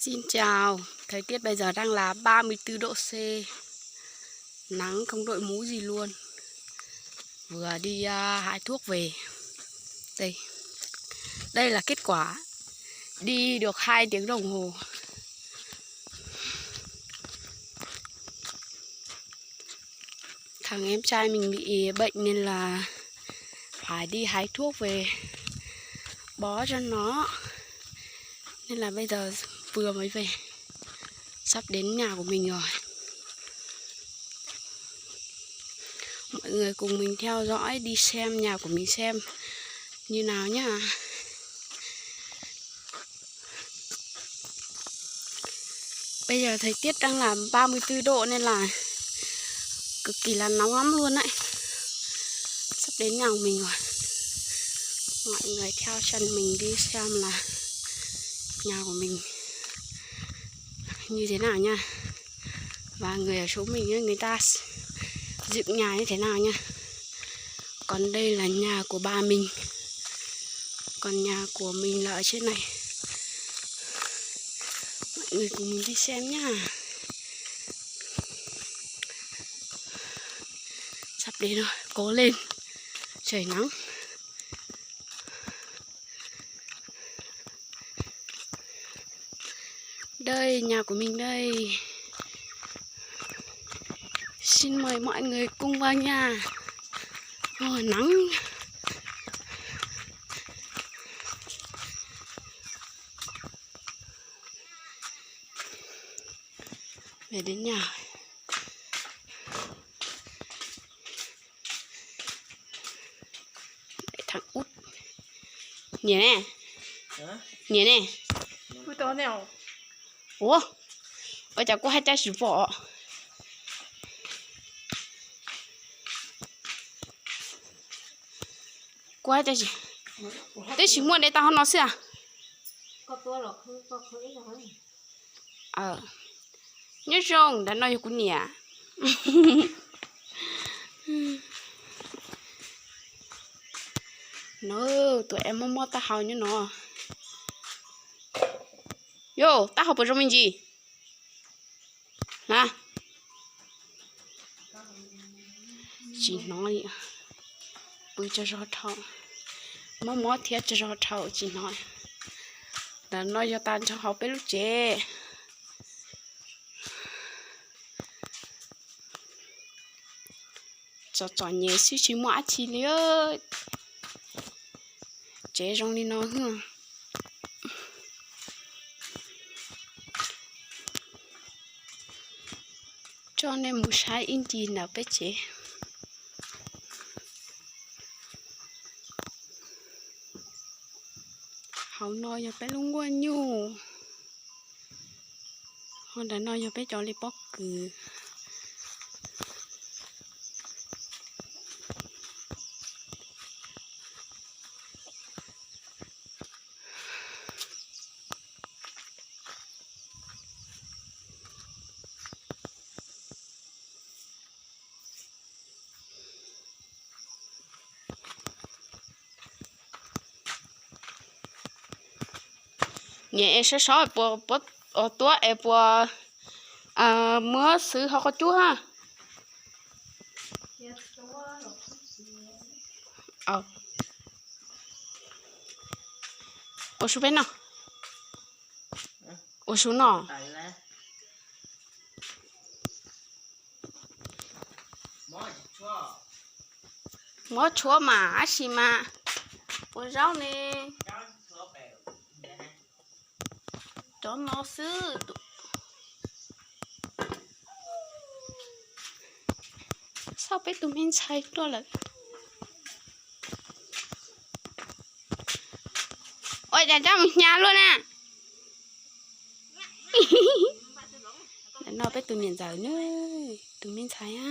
Xin chào, thời tiết bây giờ đang là ba mươi tư độ C, nắng không đội mũ gì luôn. Vừa đi à, hái thuốc về. Đây, đây là kết quả đi được hai tiếng đồng hồ. Thằng em trai mình bị bệnh nên là phải đi hái thuốc về bó cho nó. Nên là bây giờ vừa mới về. Sắp đến nhà của mình rồi. Mọi người cùng mình theo dõi đi xem nhà của mình xem như nào nhá. Bây giờ thời tiết đang là ba mươi tư độ nên là cực kỳ là nóng lắm luôn đấy. Sắp đến nhà của mình rồi. Mọi người theo chân mình đi xem là nhà của mình như thế nào nha. Và người ở số mình ấy, người ta s- dựng nhà như thế nào nha. Còn đây là nhà của bà mình. Còn nhà của mình là ở trên này. Mọi người cùng mình đi xem nhá. Sắp đến rồi, cố lên. Trời nắng. Đây, nhà của mình đây. Xin mời mọi người cùng vào nhà. Ồ, nắng. Về đến nhà. Thằng út. Nyiam ne? Nyiam ne? Ua, ua cas kuv hais cas tsis pom? Kuv hais cas tsis, twb tsis muaj de tau hauv no xwb. Nyob zoo, ntawm no yog kuv niam. No, tus es mob mob taub hau nyob no. Yus, taub hau puas zoo me ntsis? Na, tsis hnov li. Pw tsaug zog dhau, mob mob thiab tsaug zog dhau tsis hnov. Ntawm no yog tag nrho hauv peb lub tsev. Txom txom nyem xwb tsis muaj dab tsi li. Tsev zoo li no xwb. Coj nej mus saib ib ncig ntawm peb tsev. Hauv no yog peb lub nkuaj nyuj. Ho ntawm no yog peb cov li pob kws. Niam es sov sov puas, puas tuav es puas muab xwb hauv qhov cub ha. Ua su peb noj. Ua su noj. Muab tshuab mas ab sis mas ua zaub ne. Cov no xwb. Xauj peb tus me ntxhais tuaj lawm. Ua cas coj mus hnyav luaj na. No peb tus niam ntxawm na, tus me ntxhais a.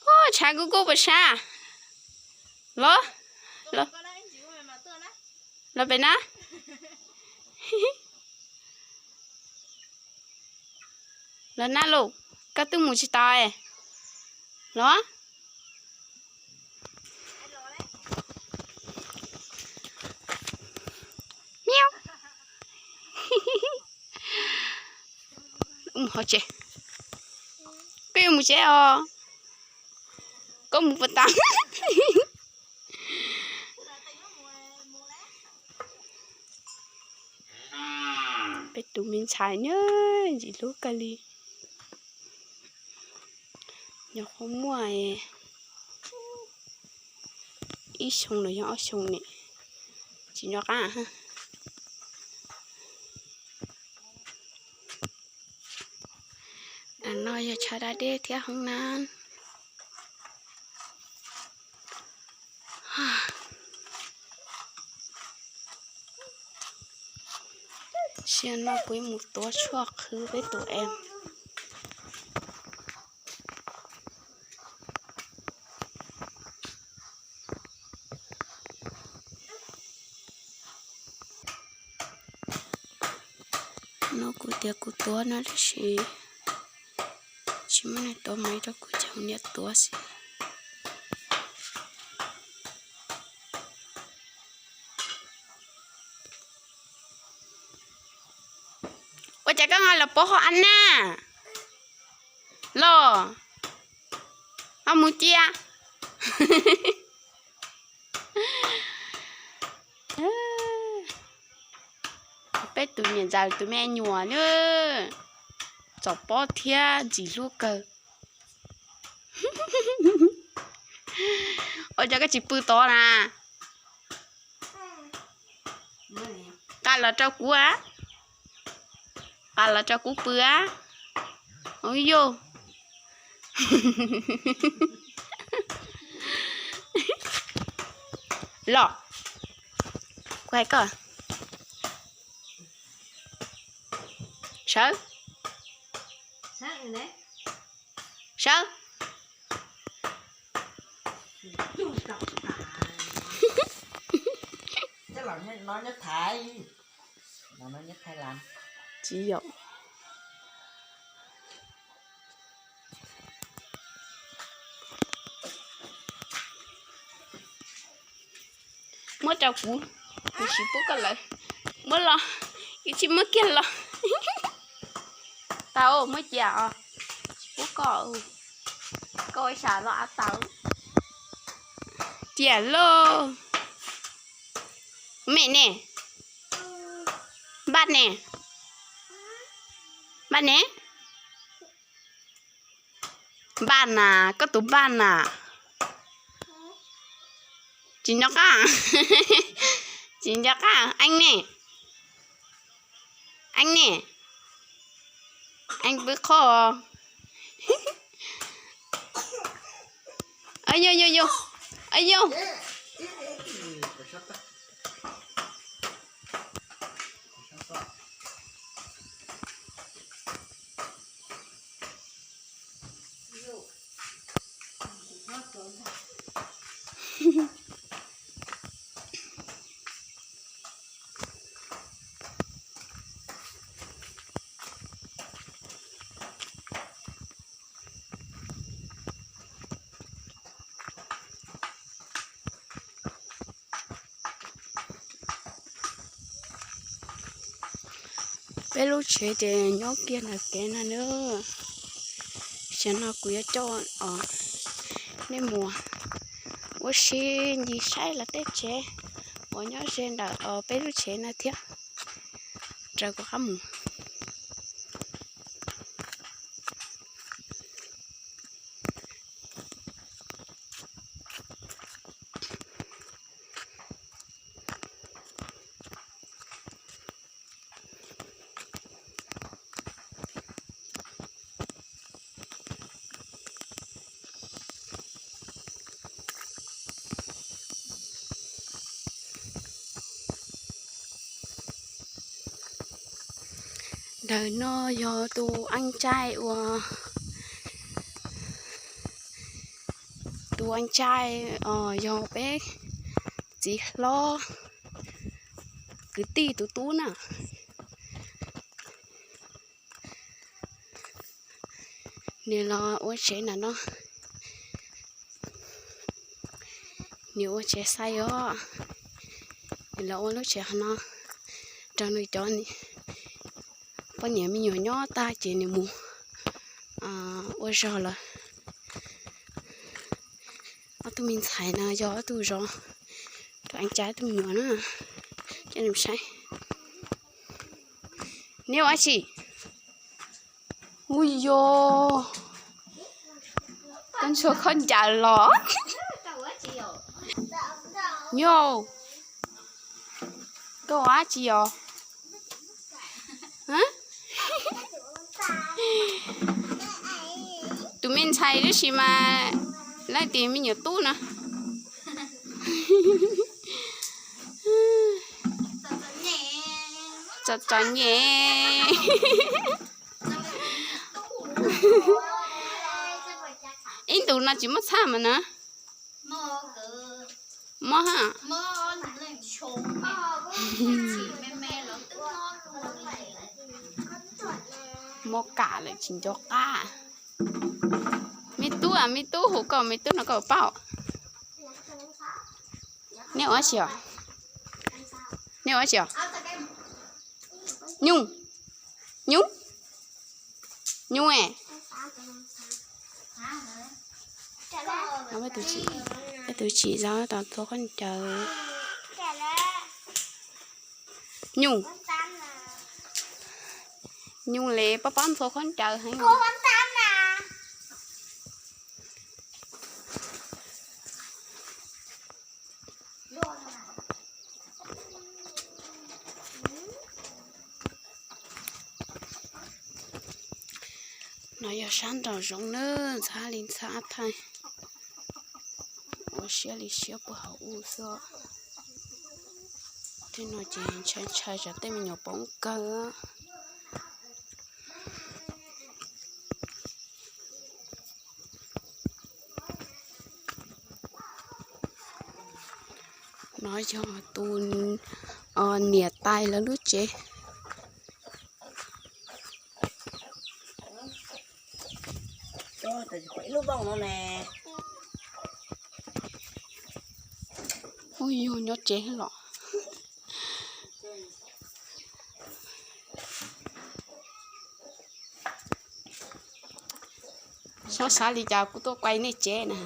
Ua tshav kub kub puas sab? Los, los, los pem na. Los na los, koj twb mus tsis tau es. Los. Mus hauv tsev. Koj yuav mus tsev os? Koj mus puas tau? Peb tus me ntxhais na, ntxim hlub kawg li. Nyuam qhuav muaj ib xyoo los yog ob xyoo ne, tsis nco qab. Ntawm no yog chaw da dej thiab hoob nab. Sim no kuv mus tuav tshuaj qhwv peb tus es. No kuv tias kuv tuav no tab sis tsis muaj neeg tuav, mas rau kuv cov niam tuav xwb. Ua cas koj ho los puab hauv av na? Los, ho mus cia. Peb tus niam ntxawm tus me nyuam na, txom pob thiab ntxim hlub kawg. Ua cas koj tsis pw tod na? Qa los rau kuv a, qa los rau kuv pw a. Ua yog los, kuv hais koj, sawv, sawv. Tsis yog. Muab rau kuv, kuv tsis pub koj lawm. Muab los, kuv tsis muab kiag los. Tau, muab cia os, tsis pub koj. Koj ua ib sab los av tau. Cia lauj. Me ne, npaj ne, npaj ne. Npaj na, koj tus npaj na. Tsis nco qab, tsis nco qab. Eeb ne, eeb ne, eeb pw qhov. Yog yog yog, yog. Peb lub tsev ces nyob kiag ntawm kev no na. Tam sim no kuv yuav coj nej mus ua si ncig saib lawv tej tsev uas nyob ze ntawm peb lub tsev no thiab. Raws kuv qab mus. Ntawm no yog tus Eeb Tsaij uas, tus Eeb Tsaij yog peb txiv hlob kwv tij tus tub na. Nws los ua tsev ntawm no, nws ua tsev xaiv os, nws los ua lub tsev hov no rau nws cov, Poj niam me nyuam nyob tag ces nws mus ua zog lawm. Ob tug me ntxhais no yog ob tug zov rau ev cai ob tug me nyuam na. Coj nej mus saib. Neb ua dab tsi? Hu yos, koj ntxhua khaub ncaws los. Nyuj, koj ua dab tsi os? Tus me ntxhais tab sis mas leej twg me nyuam tub no. Txom txom nyem. Ib ntus no tsis muaj txhaj mas na. Mob ha. Mob kam lawm tsis nco qab. Me tub, me tub hu koj, me tub no koj paub. Neb ua dab tsi os? Neb ua dab tsi os? Nyuj, nyuj, nyuj e. Peb tus tsim zov tau ntxhua khaub ncaws. Nyuj, nyuj le pob pob ntxhua khaub ncaws heev. No yog sab nraum zoov nawb, ntxhab li ntxhab thaij, ua siab li siab puag hauv ub xwb. Tej no ces ntshai ntshai tsam tej me nyuam poob kawg. No yog tus niam tais lawv lub tsev. Ub, yug nyob tsev los. Xyov xav li cas kuv tuaj quay nej tsev na.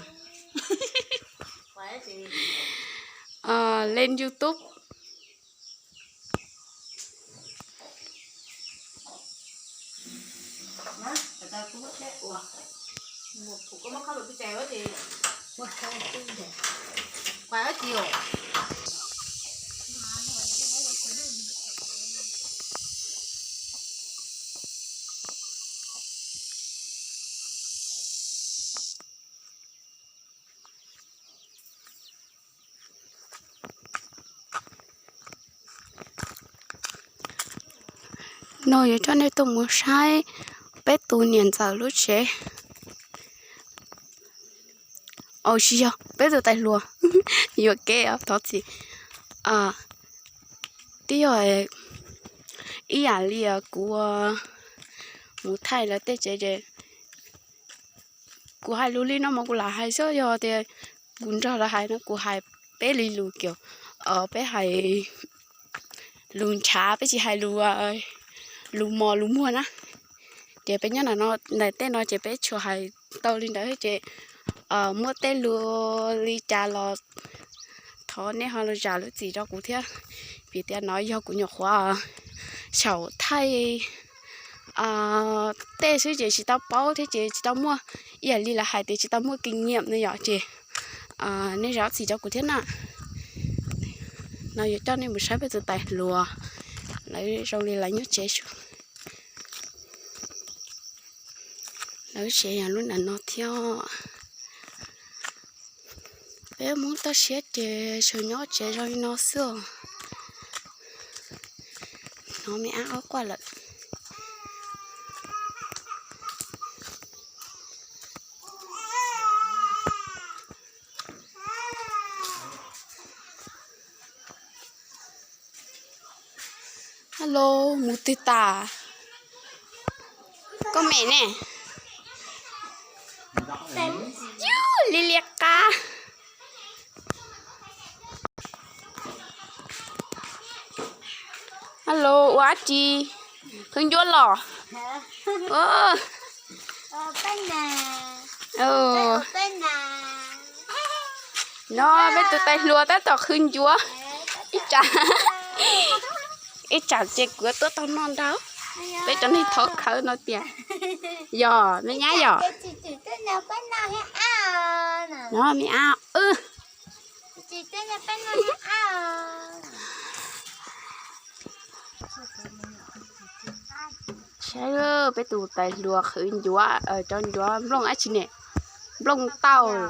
Lên YouTube. No yuav coj nej tuaj mus saib peb tus niam ntxawm lub tsev. Au, tsis yog, peb tus tais hluas. Yuam kev os, thov txim. Twb yog ib yam li kuv mus thaij lawv tej tsev ces kuv hais lus li no mas kuv lam hais xwb, yog tias kuv nrog lawv hais no kuv hais peb li lus kiag, peb hais lus ntshav, peb tsis hais lus, lus mos lus muag na. Ces peb nyob ntawm tej no ces peb tsuas hais tau li ntawd ces muaj tej lus li cas los thov nej ho los zam lub txim rau kuv thiab, vim tias no yog kuv nyuam qhuav xyaum thaij tej xwb ces tsis tau paub thiab ces tsis tau muaj, ib yam li lawv hais tias tsis tau muaj kinh nghiệm no yom, ces nej zam lub txim rau kuv thiab na. No yuav coj nej mus saib peb tus tais hluas, lawv zoo li lawv nyob tsev, lawv tsev yog lub nram no thiab. Peb Hmoob toj siab ces sawv nyob tsev zoo li no xwb os. Hnov me ab ob quaj lawm. Hello, mus twg tas? Koj me ne? Yus, li lias qab. Hello, ua dab tsi? Qhwv ncuav los. No peb tus tais hluas tab tom qhwv ncuav. Ib tsam, ib tsam ces kuv tuaj tau noj nrog peb cov neeg thov khawv no tiag. Yog me nyab yog. No me ab. Saib peb tus tais hluas qhwv ncuav, cov ncuav nplooj dab tsi ne? Nplooj tauj.